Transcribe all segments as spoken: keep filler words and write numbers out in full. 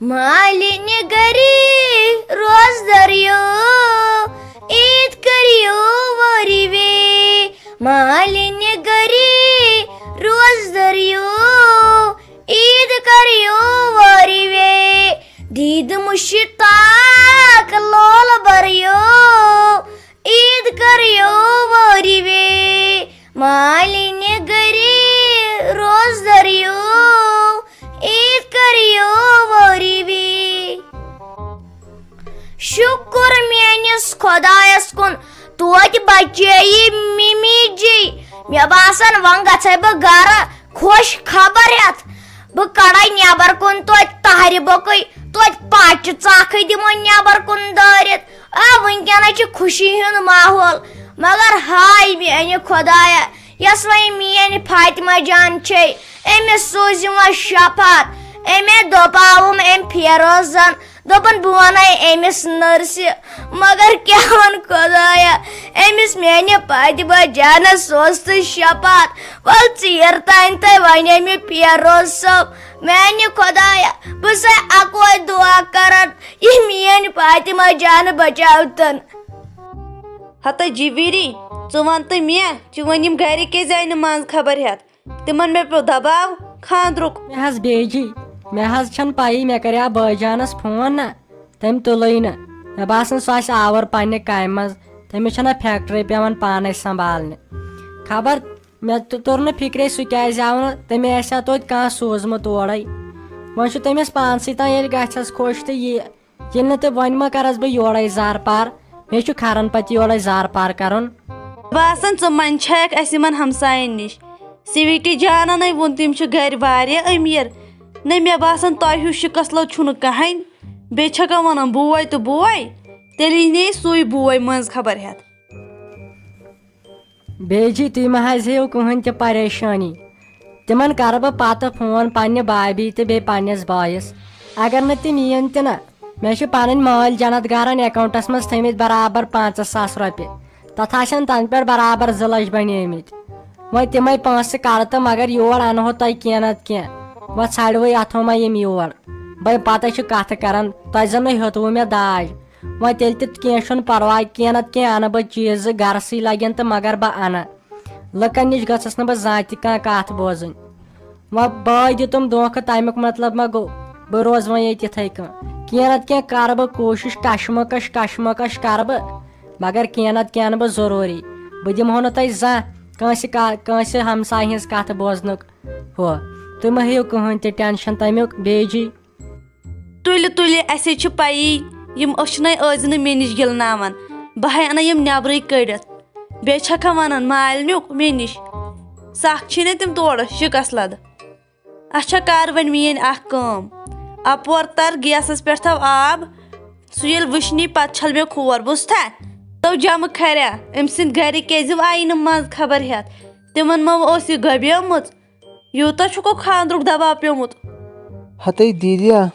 مالِنہِ گَرِ روزدَر یو، عیٖد کٔرِو وٲرِوے۔ مالِنہِ گَرِ روزدَر یو، عیٖد کٔرِو وٲرِوے۔ دیٖد مُشتاق لول بَر یو، عیٖد کٔرِو وٲرِوے۔ مالِنہِ گَرِ روزدَر یو، عیٖد کٔرِو وٲرِوے۔ شُکُر میٲنِس خۄدایَس کُن، توتہِ بچییہِ مِمی جی۔ مےٚ باسان، وۄنۍ گژھے بہٕ گرٕ خۄش خبر ہٮ۪تھ۔ بہٕ کڑے نٮ۪بر کُن توتہِ تہرِ بۄکٕے، توتہِ پچہِ ژاکھٕے دِمو نٮ۪بر کُن دٲرِتھ۔ آ، وٕنکیٚنَس چھِ خوشی ہُنٛد ماحول، مگر ہاے میانہِ خۄدایا، یۄس وۄنۍ میٲنۍ فاطمہ جان چھے، أمِس سوٗزِم وۄنۍ شفاعت۔ أمۍ دوٚپاوُم أمۍ فیروزن، دوٚپُن، بہٕ وَنَے أمِس نٔرسہِ، مگر کیٛاہ وَن خۄدایا، أمِس میٛانہِ فاطمہ جانَس سوز تہٕ شفاعت۔ وَل ژیر تام تہٕ وَنے مےٚ فیروز صٲب، میٛانہِ خۄدایا، بہٕ چھَسَے اَکوے دُعا کَران، یہِ میٛٲنۍ فاطمہ جانہٕ بَچاوتَن۔ ہتا جِویٖری، ژٕ وَن تہٕ مےٚ، چٲنۍ یِم گَرِکۍ کیٛازِ آیہِ نہٕ منٛز خبر ہٮ۪تھ؟ تِمن مےٚ پیوٚو دباو خاندرُک۔ مےٚ حظ بیجی، مےٚ حظ چھَنہٕ پَیی مےٚ کَریٛاو بٲے جانَس فون نہ، تٔمۍ تُلٕے نہٕ۔ مےٚ باسان سُہ آسہِ آوُر پنٛنہِ کامہِ منٛز، تٔمِس چھَنہ فیکٹری پٮ۪وان پانَے سنٛبھالنہِ۔ خبر مےٚ تہِ توٚر نہٕ فِکرے سُہ کیٛازِ آو نہٕ، تٔمۍ آسہِ ہا توتہِ کانٛہہ سوٗزمُت اورَے۔ وۄنۍ چھُ تٔمِس پانسٕے تام ییٚلہِ گژھٮ۪س خۄش تہٕ یہِ، ییٚلہِ نہٕ تہٕ وۄنۍ ما کَرَس بہٕ یورَے زارٕ پار، مےٚ چھُ کھَرَن پَتہٕ یورَے زارٕ پار کَرُن۔ باسان، ژٕ منٛدچھایَکھ اَسہِ یِمَن ہمسایَن نِش۔ سویٖٹی جانَنَے ووٚن، تِم چھِ گَرِ واریاہ أمیٖر۔ نہ، مےٚ باسان، تۄہہِ ہیوٗ شِکَس لَد چھُنہٕ کٕہٕنۍ۔ بیٚیہِ چھَکھا وَنان، بوے تہٕ بوے؟ تیٚلہِ یی نے سُے بوے مٔنٛزۍ خبر ہٮ۪تھ۔ بیجی، تُہۍ مہ حظ ہیٚیِو کٕہٕنۍ تہِ پریشٲنی۔ تِمن کرٕ بہٕ پتہٕ فون پننہِ بابی تہٕ بیٚیہِ پننِس بٲیِس۔ اگر نہٕ تِم یِن تہِ نہ، مےٚ چھِ پنٕنۍ مٲلۍ جنت گارن اکاونٹس منٛز تھٲومٕتۍ برابر پنٛژاہ ساس رۄپیہِ۔ تتھ آسن تنہٕ پٮ۪ٹھ برابر زٕ لچھ بنیمٕتۍ۔ وۄنۍ تِمے پونٛسہٕ کڑٕ تہٕ مگر یور انہو تۄہہِ کینٛہہ نتہٕ کینٛہہ۔ وۄنۍ ژھانڈوٕے اتھو ما یِم یور۔ بے پتہ چھِ کتھٕ کران، تۄہہِ زن نہٕ ہیوٚتوُ مےٚ داج۔ وۄنۍ تیٚلہِ تہِ کینٛہہ چھُنہٕ پرواے، کینٛہہ نتہٕ کینٛہہ انہٕ بہٕ چیٖز زٕ گرسٕے لگن تہٕ مگر بہٕ انہٕ۔ لُکن نِش گٔژھٕس نہٕ بہٕ زانٛہہ تہِ کانٛہہ کتھ بوزٕنۍ۔ وۄنۍ بٲے دِتُم دھوکہٕ، تمیُک مطلب ما گوٚو بہٕ روزٕ وۄنۍ ییٚتہِ یِتھے کٔنۍ؟ کینٛہہ نتہٕ کینٛہہ کرٕ بہٕ کوٗشش، کشمکش، کشمکش کرٕ بہٕ، مگر کینٛہہ نتہٕ کینٛہہ انہٕ بہٕ ضروٗری۔ بہٕ دِمہو نہٕ تۄہہِ زانٛہہ کٲنٛسہِ کا-، کٲنٛسہِ ہمسایہِ ہٕنٛز کتھ بوزنُک ہُہ۔ تُہۍ مہ ہیٚیِو کٕہٕنۍ تہِ ٹینشن تمیُک، بیجی۔ تُلہِ تُلہِ، اَسے چھِ پَیی، یِم أچھ نے ٲسۍ نہٕ مےٚ نِش گِلناوان۔ بہٕ ہے اَنَے یِم نٮ۪برٕے کٔڑِتھ۔ بیٚیہِ چھَکھا وَنان مالِنیُک مےٚ نِش؟ سَکھ چھی نہٕ تِم تورٕ شِکَس لَدٕ۔ اَچھا، کَر وۄنۍ میٛٲنۍ اَکھ کٲم۔ اَپور تَر گیسَس پٮ۪ٹھ تھاو آب، سُہ ییٚلہِ وٕشنی پَتہٕ چھَل مےٚ کھور، بوٗزتھا؟ تو جمہٕ کھریا، أمۍ سٕنٛدۍ گَرِکۍ کیٛازِ آیہِ نہٕ منٛز خبر ہٮ۪تھ؟ تِمَن ما اوس یہِ گۄبیومُت؟ یوٗتاہ چھُکھ خانٛدرُک دباو پیوٚمُت؟ ہتے دیدیا،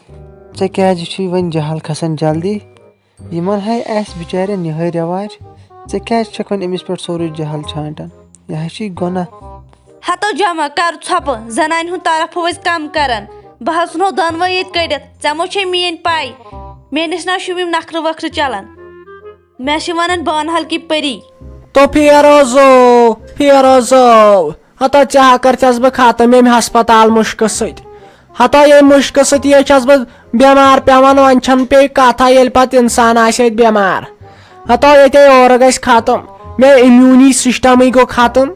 ژےٚ کیٛازِ چھُے وۄنۍ جہل کھسان جلدی؟ یِمن ہے آسہِ بِچارٮ۪ن یِہوٚے رٮ۪واج، ژےٚ کیٛازِ چھَکھ وۄنۍ أمِس پٮ۪ٹھ سورُے جہل چھانٹان؟ یہِ ہے چھُے گۄناہ۔ ہتو جمع کر ژھۄپہٕ، زنانہِ ہُنٛد طرف ٲسۍ کم کران۔ بہٕ حظ ژھٕنہو دۄنوَے ییٚتہِ کٔڑِتھ، ژےٚ مو چھے میٛٲنۍ پَے۔ میٛٲنِس نہ چھُ یِم نخرٕ وخرٕ چلان۔ مےٚ چھِ وَنان بانہل کی پٔری۔ تو فیروزو، فیروزو، ہتا ژےٚ ہا کٔرتھس بہٕ ختم ییٚمہِ ہسپتال مُشکہٕ سۭتۍ۔ ہتا ییٚمہِ مُشکہٕ سۭتۍ یے چھَس بہٕ بٮ۪مار پٮ۪وان، وۄنۍ چھَنہٕ پیٚیہِ کتھا ییٚلہِ پتہٕ انسان آسہِ اَتہِ بٮ۪مار۔ ہتا ییٚتے اورٕ گژھِ ختم، مےٚ امیوٗنی سسٹمٕے گوٚو ختم۔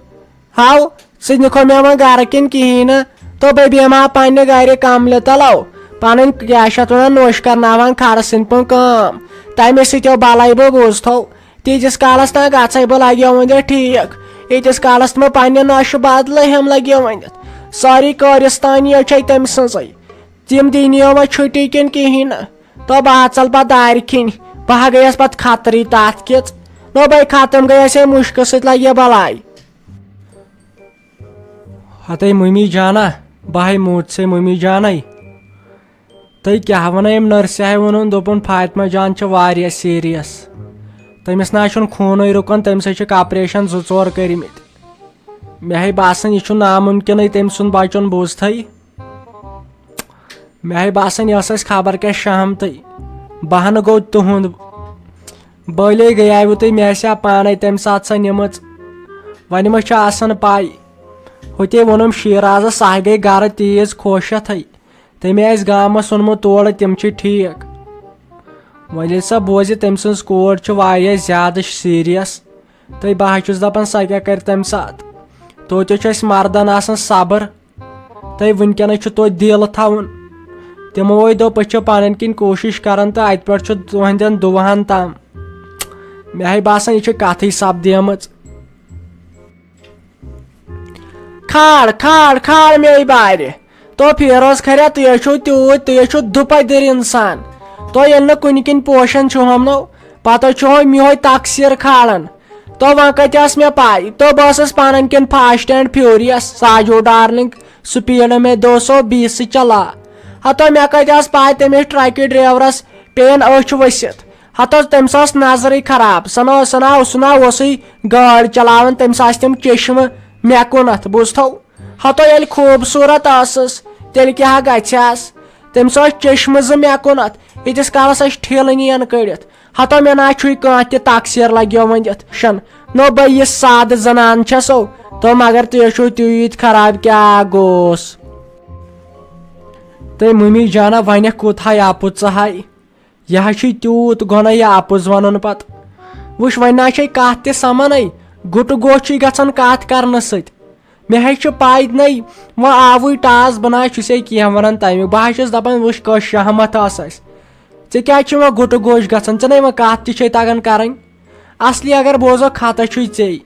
ہاو، ژٕ نِکھو مےٚ وۄنۍ گرٕ کِنۍ کِہیٖنۍ نہٕ۔ تو بہٕ بیٚہمہٕ ہا پننہِ گرِ کملہِ تلو، پنٕنۍ کیٛاہ چھِ اتھ ونان، نوش کرناوان کھرٕ سٕنٛدۍ پٲٹھۍ کٲم۔ تمے سۭتۍ ہو بلاے بہٕ بوٗزتھو۔ تیٖتِس کالس تام گژھے بہٕ لگیو ؤنِتھ ٹھیٖک، ییٖتِس کالس نہٕ مےٚ پننہِ نوشہِ بدلہٕ ہیوٚم لگیو ؤنِتھ۔ سٲری کٲرِستٲنی چھے تٔمۍ سٕنٛزٕے۔ تِم دِنۍ یوما چھُٹی کِنہٕ کِہیٖنۍ نہٕ۔ تو بہٕ ہا ژل پتہٕ دارِ کِنۍ، بہٕ ہا گٔیس پتہٕ خطرٕے تتھ کِژ۔ نو بے ختم گٔیس ہے مُشکہٕ سۭتۍ لگہِ بلاے۔ ہتے ممی جانا، بہٕ ہاے موٗد سے ممی جانے۔ تُہۍ کیٛاہ وَنان، أمۍ نٔرسہِ ہاے ووٚنُن، دوٚپُن، فاطمہ جان چھِ واریاہ سیٖریَس۔ تٔمِس نہ حظ چھُنہٕ خوٗنٕے رُکان، تٔمِس حظ چھِکھ آپریشن زٕ ژور کٔرمٕتۍ۔ مےٚ ہاے باسان، یہِ چھُ نامُمکِنٕے تٔمۍ سُنٛد بچُن، بوٗزتھٕے۔ مےٚ ہاے باسان، یہِ ٲس اَسہِ خبر کیٛاہ شہمتٕے۔ بہانہٕ گوٚو تُہُنٛد۔ بٲلے گٔیاوٕ تُہۍ، مےٚ آسہِ ہا پانے تَمہِ ساتہٕ سۄ نِمٕژ۔ وۄنۍ ما چھِ آسان پَے۔ ہُتے ووٚنُم شیرازس، سۄ گٔے گرٕ تیز خۄش یتھے۔ تٔمۍ آسہِ گامس اوٚنمُت تورٕ، تِم چھِ ٹھیٖک۔ وۄنۍ ییٚلہِ سۄ بوزِ، تٔمۍ سٕنٛز کوٗر چھِ واریاہ زیادٕ serious۔ تہٕ بہٕ ہا چھُس دپان، سۄ کیٛاہ کرِ تَمہِ ساتہٕ؟ توتہِ چھُ اَسہِ مردن آسان صبر۔ تہٕ وٕنکیٚنس چھُ توتہِ دِل تھاوُن۔ تِمو ہے دوٚپ، أسۍ چھِ پنٕنۍ کِنۍ کوٗشش کران تہٕ اتہِ پٮ۪ٹھ چھُ تُہنٛدٮ۪ن دُعاہن تام۔ مےٚ ہے باسان، یہِ چھِ کتھٕے سپدیمٕژ۔ کھال، کھال، کھال مے بارِ۔ تو فیروز کھریا، تُہۍ ہے چھِو تیوٗت، تُہۍ ہے چھِو دُپدٕرۍ انسان۔ تو ییٚلہِ نہٕ کُنہِ کِنۍ پوشان چھِو ہمنو، پتہٕ چھِو یِہوے تقصیر کھالان۔ تو وۄنۍ کتہِ ٲس مےٚ پاے؟ تو بہٕ ٲسٕس پنٕنۍ کِنۍ fast and furious، ساجو darling، speed میں دو سو بیس چلا۔ ہتو مےٚ کتہِ ٲس پاے تٔمِس ٹرکہِ ڈرایورس پیٚیَن أچھ ؤسِتھ۔ ہتو تٔمِس ٲس نظرٕے خراب۔ سنا، سنا، سنا اوسُے گٲڑۍ چلاوان، تٔمِس آسہٕ تِم چشمہٕ مےٚ کُنتھ، بوٗزتھو؟ ہتو ییٚلہِ خوٗبصوٗرت ٲسٕس، تیٚلہِ کیٛاہ گژھِ ہس؟ تٔمِس ٲسۍ چشمہٕ زٕ مےٚ کُنتھ، ییٖتِس کالس اَسہِ ٹھیلہٕ نِین کٔڑِتھ۔ ہتو مےٚ نہ چھُے کانٛہہ تہِ تقصیر لگیومُت یتھ شن۔ نو بہٕ یہِ سادٕ زنان چھسو، تو مگر تُہۍ چھِو تیوٗت خراب، کیٛاہ گوٚوس؟ تہٕ ممی جانا، وۄنۍ کوٗتاہ اَپُز ژٕ ہاے؟ یہِ ہا چھُے تیوٗت گۄناہ یہِ اَپُز وَنُن پَتہٕ۔ وٕچھ، وۄنۍ نہ چھے کَتھ تہِ سَمَنے، گُٹہٕ گوش چھُے گژھان کَتھ کَرنہٕ سۭتۍ۔ مےٚ ہے چھُ پَے نَے، وۄنۍ آوٕے ٹاس، بہٕ نہ حظ چھُسے کینٛہہ وَنان تَمیُک۔ بہٕ حظ چھُس دَپان، وٕچھ، کۄس شہمت ٲس اَسہِ۔ ژےٚ کیٛازِ چھُے وۄنۍ گُٹہٕ گوش گژھان؟ ژےٚ نَے وۄنۍ کَتھ تہِ چھے تَگان کَرٕنۍ۔ اصلی اگر بوزو، خطا چھُے ژےٚ۔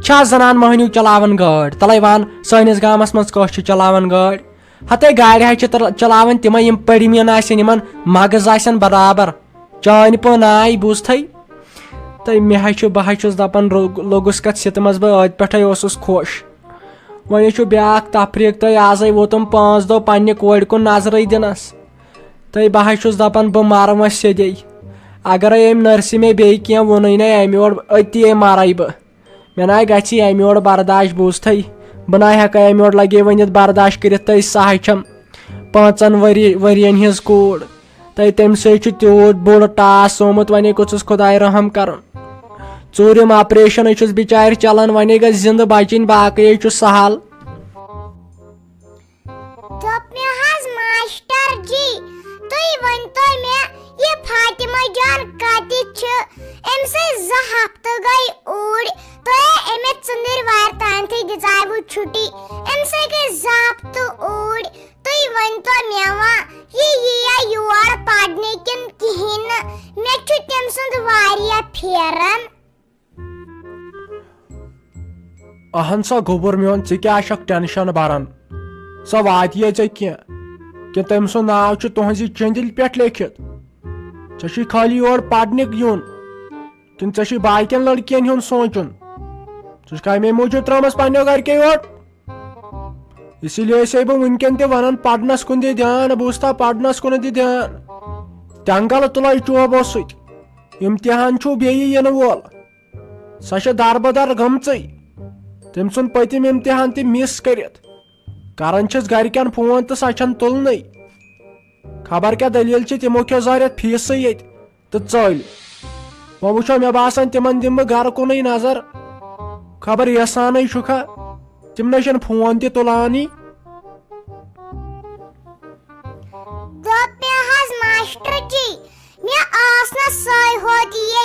چھا زنان مٔہنیو چلاوان گٲڑۍ؟ تلے وَن، سٲنِس گامس منٛز کٲنٛسہِ چھِ چلاوان گٲڑۍ؟ ہتے گاڑِ ہا چھِ تل-، چلاوان تِمے، یِم پٔرمٕتۍ آسن، یِمن مغز آسن برابر۔ چٲنۍ پٲنۍ ناے بوٗزتھٕے۔ تہٕ مےٚ ہا چھُ، بہٕ ہا چھُس دپان، رو-، لوٚگُس کتھ سِتمس، بہٕ ٲدۍ پٮ۪ٹھے اوسُس خۄش۔ وۄنۍ چھُ بیٛاکھ تفریٖق، تہٕ ازے ووتُم پانٛژھ دۄہ پننہِ کورِ کُن نظرٕے دِنس۔ تہٕ بہٕ ہا چھُس دپان، بہٕ مرٕ وۄنۍ سیٚدے۔ اگرے أمۍ نرسہِ مےٚ بیٚیہِ کینٛہہ ووٚنُے نَے، امہِ یورٕ أتی مرے بہٕ۔ مےٚ ناے گژھِ یہِ امہِ یورٕ برداش، بوٗزتھٕے۔ بہٕ ناے ہٮ۪کے امہِ یورٕ لگے ؤنِتھ برداش کٔرِتھ، تہٕ سۄ ہا چھم پانٛژن ؤری، ؤرین ہٕنٛز کوٗر۔ تہٕ تٔمۍ سۭتۍ چھُ تیوٗت بوٚڑ ٹاس آمُت، وۄنۍ گوٚژھُس خداے رحم کرُن۔ ژوٗرِم آپریشن چھُس بِچارِ چلان، وۄنۍ گژھِ زندٕ بچِنۍ، باقٕے چھُ سہل۔ دوٚپ مےٚ حظ، ماسٹر جی، تُہۍ ؤنۍتو مےٚ، یہِ فاطمہ جان کَتہِ چھِ؟ أمۍ سٕے زٕ ہفتہٕ گٔے اوٗرۍ۔ تۄہہِ أمِس ژٔنٛدٕروارِ تانۍ تھٕے دِژاوٕ چھُٹی۔ أمۍ سٕے گٔے زٕ ہفتہٕ اوٗرۍ۔ تُہۍ ؤنۍتو مےٚ وۄنۍ، یہِ یِیا یور پرنہِ کِنہٕ کِہیٖنۍ نہٕ؟ مےٚ چھُ تٔمۍ سُنٛد واریاہ پھیران۔ اہن سا گوٚبُر میون، ژٕ کیٛاہ چھکھ ٹینشن بران؟ سۄ واتہِ یے ژےٚ کینٛہہ؟ کِنہٕ تٔمۍ سُنٛد ناو چھُ تُہنٛزِ چٔنٛدِلہِ پٮ۪ٹھ لیکھِتھ؟ ژےٚ چھُے خٲلی یور پرنہِ یُن، کِنہٕ ژےٚ چھُے باقین لڑکین ہُنٛد سونٛچُن؟ ژٕ چھُکھ امے موٗجوٗب ترٲومٕژ پننیو گرِکیو یور؟ اسی لیے چھسے بہٕ وٕنکٮ۪ن تہِ ونان، پرنس کُن دِ دھیان، بوٗزتھا، پرنس کُن دِ دھیان۔ تنگل تُلے چوبو سۭتۍ، امتحان چھُو بیٚیہِ یِنہٕ وول۔ سۄ چھےٚ دربدر گٔمژٕے۔ تٔمۍ ژھُن پٔتِم امتحان تہِ مِس کٔرِتھ۔ کران چھِس گرِکٮ۪ن فون تہٕ سۄ چھنہٕ تُلنٕے۔ خبر کیٛاہ دٔلیٖل چھِ، تِمو کھیوٚو زہرٮ۪تھ فیٖسٕے ییٚتہِ تہٕ ژٔلۍ۔ وۄنۍ وٕچھو، مےٚ باسان، تِمن دِمہٕ بہٕ گرٕ کُنُے نظر۔ خبر احسانٕے چھُکھا، تِم نَے چھِنہٕ فون تہِ تُلانٕے۔ دوٚپ مےٚ حظ، ماسٹر جی، مےٚ ٲس نہٕ سۄے ہوت یہِ